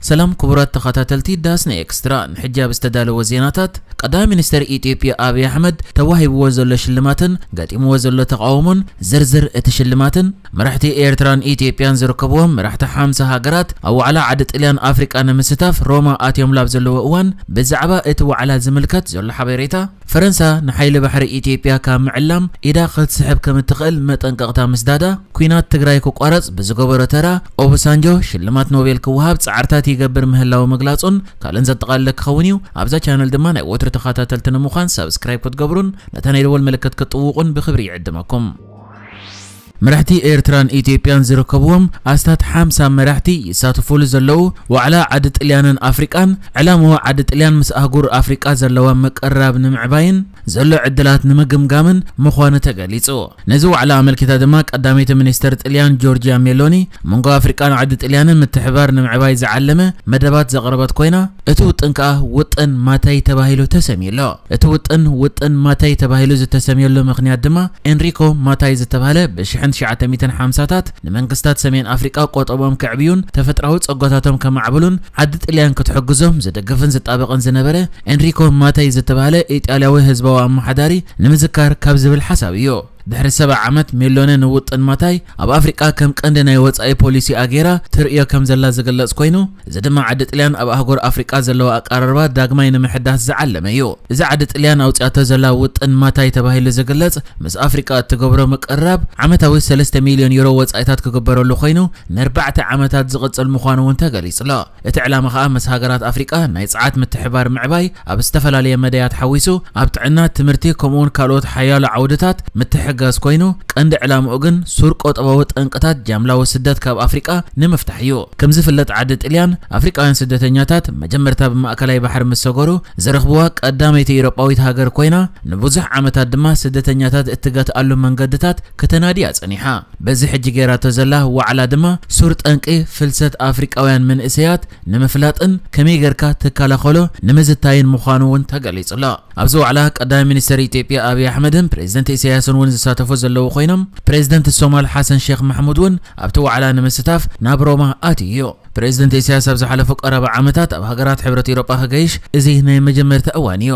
ሰላም ክቡራት ተኸታተልቲ ዳስና ኤክስትራ፣ ንሕጂ ኣብ ዝተዳለወ ዜናታት፣ ቀዳማይ ሚኒስተር ኢትዮጵያ ኣብይ ኣሕመድ ተዋሂብዎ ዘሎ ሽልማትን ገጢምዎ ዘሎ ተቓውሞን፣ ዝርዝር እቲ ሽልማትን፣ መራሕቲ ኤርትራን ኢትዮጵያን ዝርከብዎም መራሕቲ ሓምሳ ሃገራት ኣብ ዋዕላ ዓዲ ጥልያን ኣፍሪቃ ንምስታፍ ሮማ ኣትዮም ላብ ዘለዎ እዋን፣ ብዛዕባ እቲ ዋዕላ ዝምልከት ዘሎ ሓበሬታ፣ ፈረንሳ ንሓይሊ ባሕሪ ኢትዮጵያ ካብ ምዕላም ኢዳ ክትስሕብ ከም እትኽእል መጠንቀቕታ ምስዳዳ፣ ኲናት ትግራይ ክቋረጽ ብዝገበሮ ተራ፣ ኦባሳንጆ ሽልማት ኖቤል ክወሃብ ጻዕርታት ይገብር ምህላው ምግላጹን ካልእን ዘጠቓልለ ክኸውን እዩ። ኣብዛ ቻነል ድማ ናይ ወትሩ ተኸታተልቲ ንምዃን ሳብስክራይብ ክትገብሩን ነታ ናይ ደወል ምልክት ክትጥውቑን ብኽብሪ ይዕድመኩም። መራሕቲ ኤርትራን ኢትዮጵያን ዝርከብዎም ኣስታት ሓምሳ መራሕቲ ይሳተፉሉ ዘለዉ ዋዕላ ዓዲ ጥልያንን ኣፍሪቃን፣ ዕላምኡ ዓዲ ጥልያን ምስ ኣህጉር ኣፍሪቃ ዘለዋ ምቅርራብ ንምዕባይን ዘሎ ዕድላት ንምግምጋምን ምዃኑ ተገሊጹ። ነዚ ዋዕላ ኣመልኪታ ድማ ቀዳመይቲ ሚኒስተር ጥልያን ጆርጅያ ሜሎኒ፣ መንጎ ኣፍሪቃን ዓዲ ጥልያንን ምትሕባር ንምዕባይ ዝዓለመ መደባት ዘቕረበት ኮይና፣ እቲ ውጥን ከኣ ውጥን ማታይ ተባሂሉ ተሰምዩ ኣሎ። እቲ ውጥን፣ ውጥን ማታይ ተባሂሉ ዝተሰምየሉ ምኽንያት ድማ፣ ኤንሪኮ ማታይ ዝተባህለ ብሽሕን ትሽዓተ ሚእትን ሓምሳታት ንመንግስታት ሰሜን ኣፍሪቃ ቆጠቦም ከዕብዩን ተፈጥራዊ ጸጋታቶም ከማዕብሉን ዓዲ ጥልያን ክትሕግዞም ዝድግፍን ዝጣበቕን ዝነበረ ኤንሪኮ ማታይ ዝተባህለ ኢጣልያዊ ህዝባዊ ኣመሓዳሪ ንምዝካር ካብ ዝብል ሓሳብ እዩ። ድሕሪ ሰብዓ ዓመት፣ ሜሎኒ ንውጥን ማታይ ኣብ ኣፍሪቃ ከም ቀንዲ ናይ ወጻኢ ፖሊሲኣ ገይራ ትርእዮ ከም ዘላ ዝግለጽ ኮይኑ፣ እዚ ድማ ዓዲ ጥልያን ኣብ ኣህጉር ኣፍሪቃ ዘለዎ ኣቀራርባ ዳግማይ ንምሕዳስ ዝዓለመ እዩ። እዚ ዓዲ ጥልያን ኣውጺኣቶ ዘላ ውጥን ማታይ ተባሂሉ ዝግለጽ፣ ምስ ኣፍሪቃ እትገብሮ ምቅርራብ፣ ዓመታዊ ሰለስተ ሚልዮን ዩሮ ወጻኢታት ክግበረሉ ኮይኑ፣ ንኣርባዕተ ዓመታት ዝቕጽል ምዃኑ እውን ተገሊጹ ኣሎ። እቲ ዕላማ ከኣ ምስ ሃገራት ኣፍሪቃ ናይ ጸዓት ምትሕባር ምዕባይ፣ ኣብ ዝተፈላለየ መዳያት ሓዊሱ፣ ኣብ ጥዕና፣ ትምህርቲ፣ ከምኡውን ካልኦት ሓያሎ ዓውድታት ምትሕጋዝ ኮይኑ፣ ቀንዲ ዕላምኡ ግን ሱር ቆጠባዊ ጠንቅታት ጃምላዊ ስደት ካብ ኣፍሪቃ ንምፍታሕ እዩ። ከም ዝፍለጥ፣ ዓዲ ጥልያን ኣፍሪቃውያን ስደተኛታት መጀመርታ ብማእከላይ ባሕሪ ምስ ሰገሩ ዝረኽብዋ ቀዳመይቲ ኤውሮጳዊት ሃገር ኮይና፣ ንብዙሕ ዓመታት ድማ ስደተኛታት እትገትኣሉ መንገድታት ከተናድያ ጸኒሓ። በዚ ሕጂ ገይራቶ ዘላ ዋዕላ ድማ ሱር ጠንቂ ፍልሰት ኣፍሪቃውያን መንእሰያት ንምፍላጥን ከመይ ጌርካ ትከላኸሎ ንምዝታይን ምዃኑ እውን ተገሊጹ ኣሎ። ኣብዚ ዋዕላ ቀዳማይ ሚኒስተር ኢትዮጵያ ኣብይ ኣሕመድን ፕሬዚደንት ኢሳያስን እውን ዝሳተፉ ዘለዉ ኮይኖም፣ ፕሬዚደንት ሶማል ሓሰን ሼክ ማሕሙድ እውን ኣብቲ ዋዕላ ንምስታፍ ናብ ሮማ ኣትዩ እዩ። ፕሬዚደንት ኢሳያስ ኣብ ዝሓለፉ ቀረባ ዓመታት ኣብ ሃገራት ሕብረት ኤውሮጳ ክገይሽ እዚ ናይ መጀመርታ እዋን እዩ።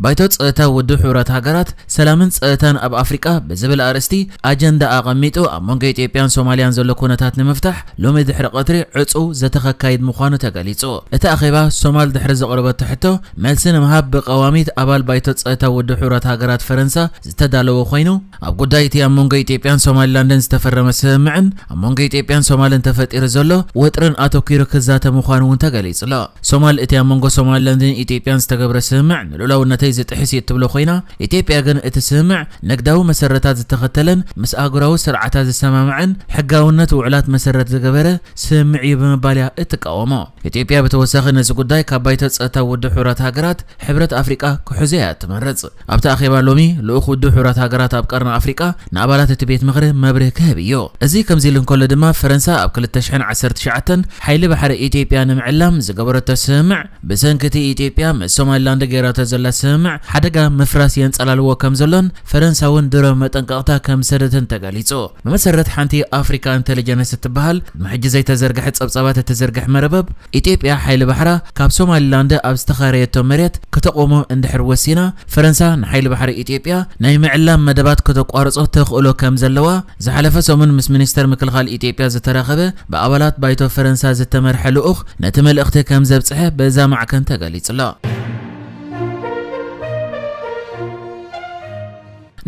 ባይቶ ጸጥታ ውድብ ሕቡራት ሃገራት ሰላምን ጸጥታን ኣብ ኣፍሪቃ ብዝብል ኣርእስቲ ኣጀንዳ ኣቐሚጡ፣ ኣብ መንጎ ኢትዮጵያን ሶማልያን ዘሎ ኩነታት ንምፍታሕ ሎሚ ድሕሪ ቀትሪ ዕጹው ዘተ ከካይድ ምዃኑ ተገሊጹ። እቲ ኣኼባ፣ ሶማል ድሕሪ ዘቕረበቶ ሕቶ መልሲ ንምሃብ ብቀዋሚት ኣባል ባይቶ ጸጥታ ውድብ ሕቡራት ሃገራት ፈረንሳ ዝተዳለወ ኮይኑ፣ ኣብ ጉዳይ እቲ ኣብ መንጎ ኢትዮጵያን ሶማሊላንድን ዝተፈረመ ስምምዕን ኣብ መንጎ ኢትዮጵያን ሶማልን ተፈጢሩ ዘሎ ወጥርን ኣተኲሩ ክዛተ ምዃኑ እውን ተገሊጹ ኣሎ። ሶማል፣ እቲ ኣብ መንጎ ሶማሊላንድን ኢትዮጵያን ዝተገብረ ስምምዕ ንልኡላውነተይ ዝጥሕስ እዩ እትብሎ ኮይና፣ ኢትዮጵያ ግን እቲ ስምምዕ ንግዳዊ መሰረታት ዝተኸተለን ምስ ኣህጉራዊ ስርዓታት ዝሰማማዕን ሕጋውነት ውዕላት መሰረት ዝገበረ ስምምዕ እዩ ብምባል እያ እትቃወሞ። ኢትዮጵያ ብተወሳኺ ነዚ ጉዳይ ካብ ባይቶ ጸጥታ ውድብ ሕቡራት ሃገራት፣ ሕብረት ኣፍሪቃ ክሕዞ እያ እትመርጽ። ኣብቲ ኣኼባ ሎሚ ልኡኽ ውድብ ሕቡራት ሃገራት ኣብ ቀርኒ ኣፍሪቃ ንኣባላት እቲ ቤት ምኽሪ መብርሂ ክህብ እዩ። እዚ ከምዚ ኢሉ እንከሎ ድማ፣ ፈረንሳ ኣብ ክልተ ሽሕን ዓሰርተ ትሽዓተን ሓይሊ ባሕሪ ኢትዮጵያ ንምዕላም ዝገበረቶ ስምምዕ፣ ብሰንኪ እቲ ኢትዮጵያ ምስ ሶማሊላንድ ገይራቶ ዘላ ስምምዕ ሓደጋ ምፍራስ የንጸላልዎ ከም ዘሎን ፈረንሳ እውን ድሮ መጠንቀቕታ ከም ዝሰደተን ተገሊጹ። ብመሰረት ሓንቲ ኣፍሪካ ኢንተሊጀንስ እትበሃል ቅድሚ ሕጂ ዘይተዘርግሐ ጸብጻባት እትዝርግሕ መርበብ፣ ኢትዮጵያ ሓይሊ ባሕራ ካብ ሶማሊላንድ ኣብ ዝተኻረየቶ መሬት ከተቑሞ እንድሕር ወሲና፣ ፈረንሳ ንሓይሊ ባሕሪ ኢትዮጵያ ናይ ምዕላም መደባት ከተቋርጾ ተኽእሎ ከም ዘለዋ ዝሓለፈ ሰሙን ምስ ሚኒስተር ምክልኻል ኢትዮጵያ ዝተራኸበ ብኣባላት ባይቶ ፈረንሳ ዝተመርሐ ልኡኽ ነቲ መልእኽቲ ከም ዘብጽሐ በዛ ማዕከን ተገሊጹ ኣሎ።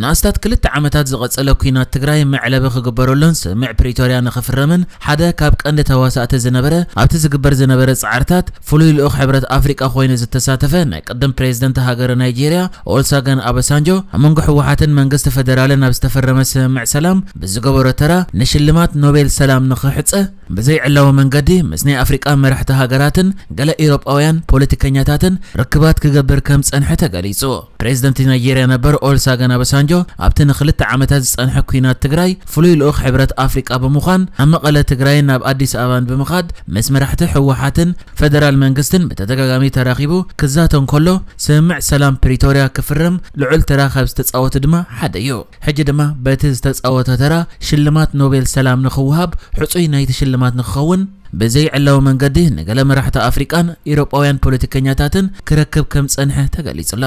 ንኣስታት ክልተ ዓመታት ዝቐጸለ ኲናት ትግራይ መዕለቢ ክግበረሉን ስምምዕ ፕሪቶርያ ንኽፍረምን ሓደ ካብ ቀንዲ ተዋሳእቲ ዝነበረ፣ ኣብቲ ዝግበር ዝነበረ ጻዕርታት ፍሉይ ልኡኽ ሕብረት ኣፍሪቃ ኮይኑ ዝተሳተፈ ናይ ቅድም ፕሬዝደንት ሃገረ ናይጄርያ ኦልሳገን ኣበሳንጆ፣ ኣብ መንጎ ህወሓትን መንግስቲ ፈደራልን ኣብ ዝተፈረመ ስምምዕ ሰላም ብዝገበሮ ተራ ንሽልማት ኖቤል ሰላም ንኽሕጸ ብዘይዕላዊ መንገዲ ምስ ናይ ኣፍሪቃ መራሕቲ ሃገራትን ገለ ኤውሮጳውያን ፖለቲከኛታትን ርክባት ክገብር ከም ጸንሐ ተገሊጹ። ፕሬዝደንት ናይጄርያ ነበር ኦልሳገን ኣበሳንጆ ጆ ኣብቲ ንክልተ ዓመታት ዝጸንሐ ኲናት ትግራይ ፍሉይ ልኡኽ ሕብረት ኣፍሪቃ ብምዃን ኣብ መቐለ ትግራይን ናብ ኣዲስ ኣበባን ብምኻድ ምስ መራሕቲ ህወሓትን ፈደራል መንግስትን ብተደጋጋሚ ተራኺቡ ክዛተ እንከሎ፣ ስምምዕ ሰላም ፕሪቶርያ ክፍረም ልዑል ተራ ካብ ዝተጻወቱ ድማ ሓደ እዩ። ሕጂ ድማ በቲ ዝተጻወቶ ተራ ሽልማት ኖቤል ሰላም ንኽወሃብ ሕጹይ ናይቲ ሽልማት ንክኸውን ብዘይዕላዊ መንገዲ ንገለ መራሕቲ ኣፍሪቃን ኢሮጳውያን ፖለቲከኛታትን ክረክብ ከም ጸንሐ ተገሊጹ ኣሎ።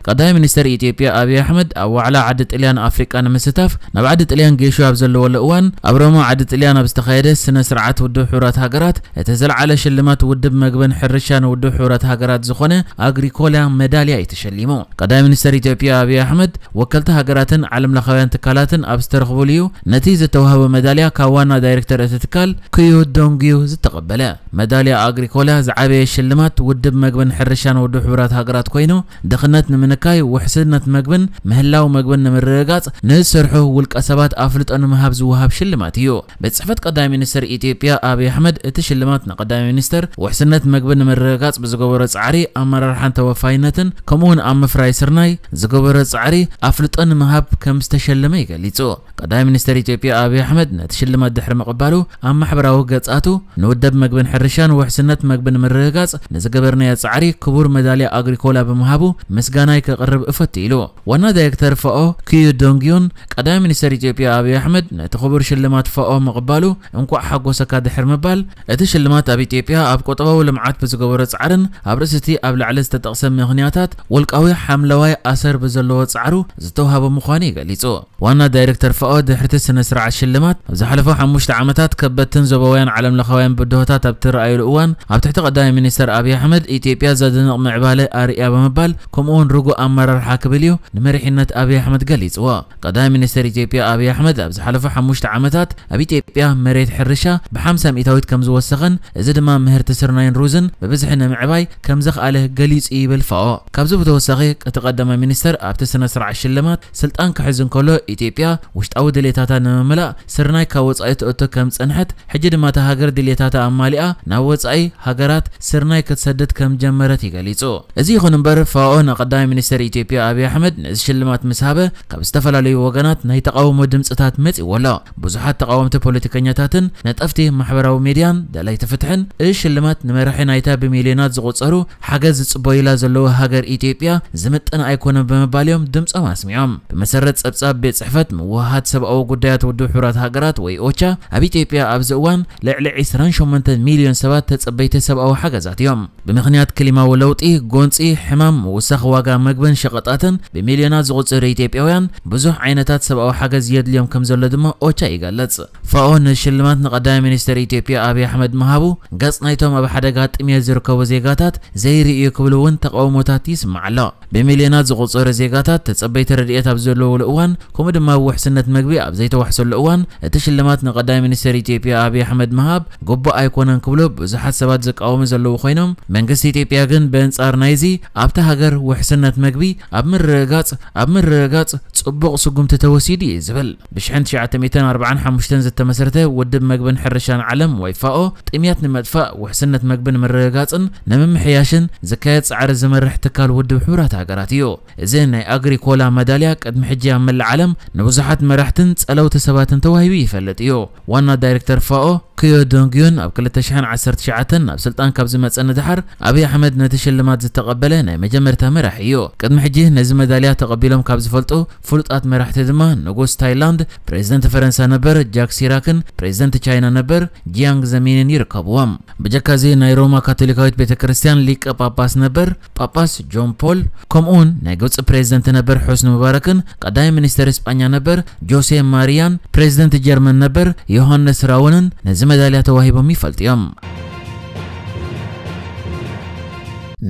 ቀዳማይ ሚኒስተር ኢትዮጵያ ኣብይ ኣሕመድ ኣብ ዋዕላ ዓዲ ጥልያን ኣፍሪቃ ንምስታፍ ናብ ዓዲ ጥልያን ጌሹ ኣብ ዘለወሉ እዋን ኣብ ሮማ ዓዲ ጥልያን ኣብ ዝተኻየደ ስነ ስርዓት ውድብ ሕቡራት ሃገራት እቲ ዝለዓለ ሽልማት ውድብ መግብን ሕርሻን ውድብ ሕቡራት ሃገራት ዝኾነ ኣግሪኮላ መዳልያ እዩ ተሸሊሙ። ቀዳማይ ሚኒስተር ኢትዮጵያ ኣብይ ኣሕመድ ወከልቲ ሃገራትን ዓለም ለኻውያን ትካላትን ኣብ ዝተረኽቡሉ እዩ ነቲ ዝተዋህበ መዳልያ ካብ ዋና ዳይሬክተር እቲ ትካል ክዩ ዶንግዩ ዝተቐበለ። መዳልያ ኣግሪኮላ ዝዓበየ ሽልማት ውድብ መግብን ሕርሻን ውድብ ሕቡራት ሃገራት ኮይኑ፣ ድኽነት ንምንካይ፣ ውሕስነት መግብን ምህላው መግብን ንምርግጋጽ ንዝሰርሑ ውልቀ ሰባት ኣፍልጦ ንምሃብ ዝወሃብ ሽልማት እዩ። ቤት ጽሕፈት ቀዳማይ ሚኒስትር ኢትዮጵያ ኣብይ ኣሕመድ እቲ ሽልማት ንቀዳማይ ሚኒስትር ውሕስነት መግቢ ንምርግጋጽ ብዝገበሮ ጻዕሪ ኣመራርሓን ተወፋይነትን ከምኡውን ኣብ ምፍራይ ስርናይ ዝገበሮ ጻዕሪ ኣፍልጦ ንምሃብ ከም ዝተሸለመ ይገሊጹ። ቀዳማይ ሚኒስትር ኢትዮጵያ ኣብይ ኣሕመድ ነቲ ሽልማት ድሕሪ ምቕባሉ ኣብ ማሕበራዊ ገጻቱ ንውደብ መግብን ሕርሻን ውሕስነት መግብን ንምርግጋጽ ንዝገበርናዮ ጻዕሪ ክቡር መዳልያ ኣግሪኮላ ብምሃቡ ምስጋናይ ከቕርብ እፈቱ ኢሉ። ዋና ዳይሬክተር ፋኦ ክዩ ዶንግዩን ቀዳማይ ሚኒስትር ኢትዮጵያ ኣብይ ኣሕመድ ነቲ ክቡር ሽልማት ፋኦ ምቕባሉ እንኳዕ ሓጎሰካ ድሕሪ ምባል እቲ ሽልማት ኣብ ኢትዮጵያ ኣብ ቁጠባዊ ልምዓት ብዝገበሮ ጻዕርን ኣብ ርእሲ እቲ ኣብ ላዕሊ ዝተጠቕሰ ምኽንያታት ውልቃዊ ሓምለዋይ ኣሰር ብዘለዎ ጻዕሩ ዝተዋህበ ምዃኑ ይገሊጹ። ዋና ዳይሬክተር ፋኦ ድሕርቲ ስነ ስርዓት ሽልማት ኣብ ዝሓለፈ ሓሙሽተ ዓመታት ከበድትን ዞባውያን ዓለም ለኻውያን ብድሆታት ኣብ ትረኣየሉ እዋን ኣብ ትሕቲ ቀዳማይ ሚኒስተር ኣብይ ኣሕመድ ኢትዮጵያ ዘደንቕ ምዕባለ ኣርእያ ብምባል ከምኡውን ርጉእ ኣመራርሓ ክብል እዩ ንመሪሕነት ኣብይ ኣሕመድ ገሊጽዎ። ቀዳማይ ሚኒስተር ኢትዮጵያ ኣብይ ኣሕመድ ኣብ ዝሓለፈ ሓሙሽተ ዓመታት ኣብ ኢትዮጵያ መሬት ሕርሻ ብሓምሳ ሚእታዊት ከም ዝወሰኸን እዚ ድማ ምህርቲ ስርናይን ሩዝን ብብዝሒ ንምዕባይ ከም ዘኽኣለ ገሊጹ ይብል ፋኦ። ካብዚ ብተወሳኺ እቲ ቀዳማይ ሚኒስተር ኣብቲ ስነ ስርዓት ሽልማት ስልጣን ክሕዝ እንከሎ ኢትዮጵያ ውሽጣዊ ድሌታታ ንምምላእ ስርናይ ካብ ወጻኢ ትእቶ ከም ዝጸንሐት ሕጂ ድማ እታ ሃገር ድሌታታ ኣማሊኣ ናብ ወጻኢ ሃገራት ስርናይ ክትሰድድ ከም ጀመረት ይገሊጹ። እዚ ይኹን እምበር ፋኦ ንቀዳማይ ሚኒስተር ኢትዮጵያ ኣብይ ኣሕመድ ነዚ ሽልማት ምስ ሃበ ካብ ዝተፈላለዩ ወገናት ናይ ተቓውሞ ድምጽታት መጺዎ ኣሎ። ብዙሓት ተቓወምቲ ፖለቲከኛታትን ነጠፍቲ ማሕበራዊ ሚድያን ደላይቲ ፍትሕን እዚ ሽልማት ንመራሒ ናይታ ብሚልዮናት ዝቑጸሩ ሓገዝ ዝጽበዩላ ዘለዉ ሃገር ኢትዮጵያ ዝምጥን ኣይኮነን ብምባል እዮም ድምጾም ኣስሚዖም። ብመሰረት ጸብጻብ ቤት ጽሕፈት ምውህሃድ ሰብኣዊ ጉዳያት ውድብ ሕቡራት ሃገራት ወይ ኦቻ ኣብ ኢትዮጵያ ኣብዚ እዋን ልዕሊ ዕስራን ሸሞንተን ሚልዮን ሰባት ተጸበይቲ ሰብኣዊ ሓገዛት እዮም። ብምኽንያት ክሊማዊ ለውጢ፣ ጎንጺ፣ ሕማም፣ ምውሳኽ ዋጋ መግብን ሸቐጣትን ብሚልዮናት ዝቑጸሩ ኢትዮጵያውያን ብዙሕ ዓይነታት ሰብኣዊ ሓገዝ የድልዮም ከም ዘሎ ድማ ኦቻ ይገልጽ። ፋኦ ንሽልማት ንቀዳማይ ሚኒስተር ኢትዮጵያ ኣብይ ኣሕመድ ምሃቡ ገጽ ናይቶም ኣብ ሓደጋ ጥምየት ዝርከቡ ዜጋታት ዘይርኢ እዩ ክብል እውን ተቓውሞታት ይስማዕ ኣሎ። ብሚልዮናት ዝቑጸሩ ዜጋታት ተጸበይቲ ረድኤት ኣብ ዘለውሉ እዋን ከምኡ ድማ ውሕስነት መግቢ ኣብ ዘይተዋሕሰሉ እዋን እቲ ሽልማት ንቀዳማይ ሚኒስተር ኢትዮጵያ ኣብይ ኣሕመድ ምሃብ ግቡእ ኣይኮነን ክብሉ ብዙሓት ሰባት ዝቃወሙ ዘለዉ ኮይኖም መንግስቲ ኢትዮጵያ ግን ብኣንጻር ናይዚ ኣብታ ሃገር ውሕስነት መግቢ ኣብ ምርግጋጽ ኣብ ምርግጋጽ ጽቡቕ ስጉምቲ ተወሲዱ እዩ ዝብል። ብሽሕን ትሽዓተ ሚእትን ኣርባዓን ሓሙሽተን ዝተመስረተ ውድብ መግብን ሕርሻን ዓለም ወይ ፋኦ ጥምያት ንምጥፋእ ውሕስነት መግቢ ንምርግጋጽን ንምምሕያሽን ዝካየድ ጻዕሪ ዝመርሕ ትካል ውድብ ሕቡራት ሃገራት እዩ። እዚ ናይ ኣግሪኮላ መዳልያ ቅድሚ ሕጂ ኣብ መላእ ዓለም ንብዙሓት መራሕትን ጸለውቲ ሰባትን ተዋሂቡ ይፈልጥ እዩ። ዋና ዳይሬክተር ፋኦ ክዮ ዶንግዩን ኣብ ክልተ ሽሕን ዓሰርተ ትሽዓተን ናብ ስልጣን ካብ ዝመጸ ንድሓር ኣብይ ኣሕመድ ነቲ ሽልማት ዝተቐበለ ናይ መጀመርታ መራሒ እዩ። ቅድሚ ሕጂ ነዚ መዳልያ ተቐቢሎም ካብ ዝፈልጡ ፍሉጣት መራሕቲ ድማ ንጉስ ታይላንድ፣ ፕሬዚደንት ፈረንሳ ነበር ጃክ ሲራክን ፕሬዚደንት ቻይና ነበር ጂያንግ ዘሚንን ይርከብዎም። ብጀካ እዚ ናይ ሮማ ካቶሊካዊት ቤተ ክርስቲያን ሊቀ ጳጳስ ነበር ጳጳስ ጆን ፖል ከምኡውን ናይ ግብፂ ፕሬዚደንት ነበር ሑስኒ ሙባረክን ቀዳማይ ሚኒስተር እስጳኛ ነበር ጆሴ ማሪያን ፕሬዚደንት ጀርመን ነበር ዮሃንስ ራውንን ነዚ መዳልያ ተዋሂቦም ይፈልጡ እዮም።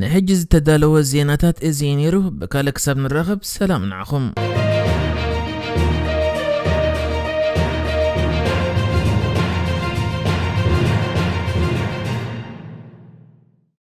ንሕጂ ዝተዳለወ ዜናታት እዚ እዩ ነይሩ። ብካልእ ክሳብ ንራኸብ ሰላም ንዓኹም።